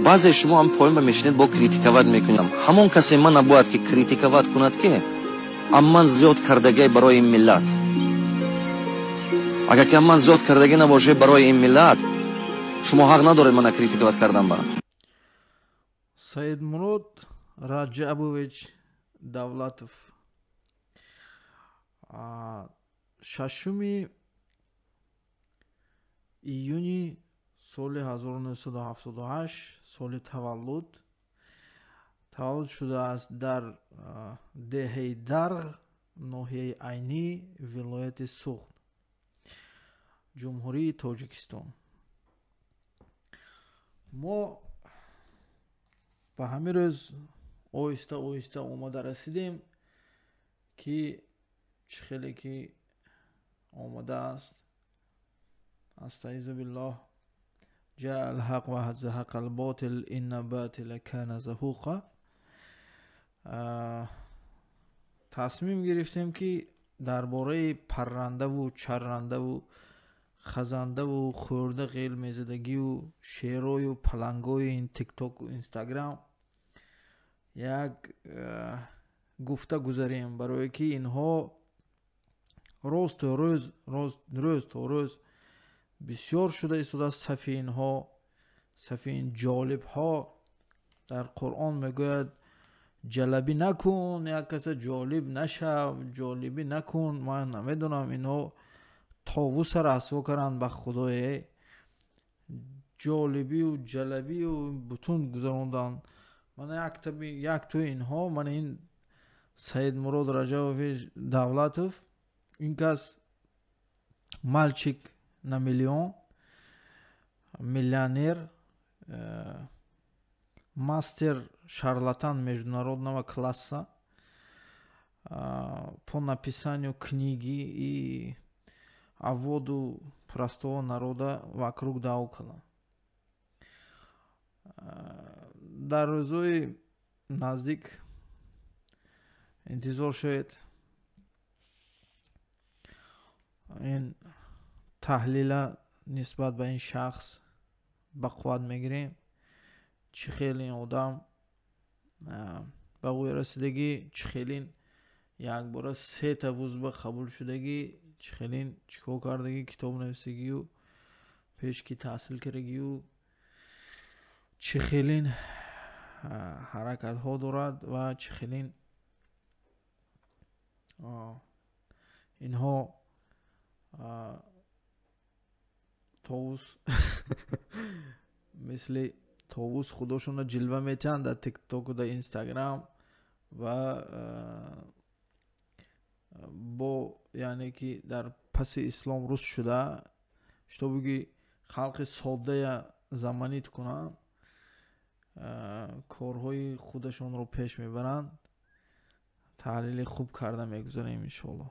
Баъзе шумо ҳам поён ба мешинед, бо критиковать мекунед. Ҳамон касе мана бояд ки критиковать кунад, ки амман зиёд кардагай барои ин миллат. Агар ки амман зиёд кардагӣ набошад барои ин миллат, шумо ҳақ надоред мана критиковать кардан ба. Саидмурод Раҷабович Давлатов 6 июни соли 1978 соли таваллуд шудааст дар деҳаи Дарғ, ноҳияи Айнӣ, вилояти Суғд, Ҷумҳурии Тоҷикистон. Мо ба ҳамин рӯз оҳиста оҳиста омада расидем, ки чӣ хеле ки омадааст: астаизу биллоҳ, ҷаа алҳақ ва заҳақа алботил, инна батила кана заҳуқа. Тасмим гирифтем, ки дар бораи паррандаву чаррандаву хазандаву хӯрда ғел мезадагию шерою палангои ин Тиктоку Инстаграм як гуфта гузарем, барое ки инҳо рӯз то рӯз, рӯз то рӯз бисёр шуда истодааст сафи инҳо, сафи ин ҷолибҳо. Дар Қуръон мегӯяд: ҷалабӣ накун, як каса ҷолиб нашав, ҷолибӣ накун. Ман намедонам, инҳо товуса расво карданд ба Худое, ҷолибию ҷалабию бутун гузаронданд. Мана яктои инҳо, мана ин Саидмурод Раҷабович Давлатов, ин кас мальчик на миллион, миллионер, мастер шарлатан международного класса по написанию книги и обводу простого народа вокруг да около. Дар рӯзҳои наздик интизор шавед ин таҳлила нисбат ба ин шахс ба қувват мегирем, чӣ хел ин одам ба ғоя расидагӣ, чӣ хелин якбора сета вузба қабул шудагӣ, чӣ хелин чӣ кор кардагӣ, китоб нависагию пеш ки таҳсил кардагию, чӣ хелин ҳаракатҳо дорад ва чӣ хелин инҳо товус, мисли товус худошонро ҷилва метиҳанд дар Тиктоку, дар Инстаграм ва бо, яъне ки дар паси ислом рӯз шуда, чтобы ки халқи соддая заманит кунанд, корҳои худашонро пеш мебаранд. Таҳлили хуб карда мегузарем, иншоалло.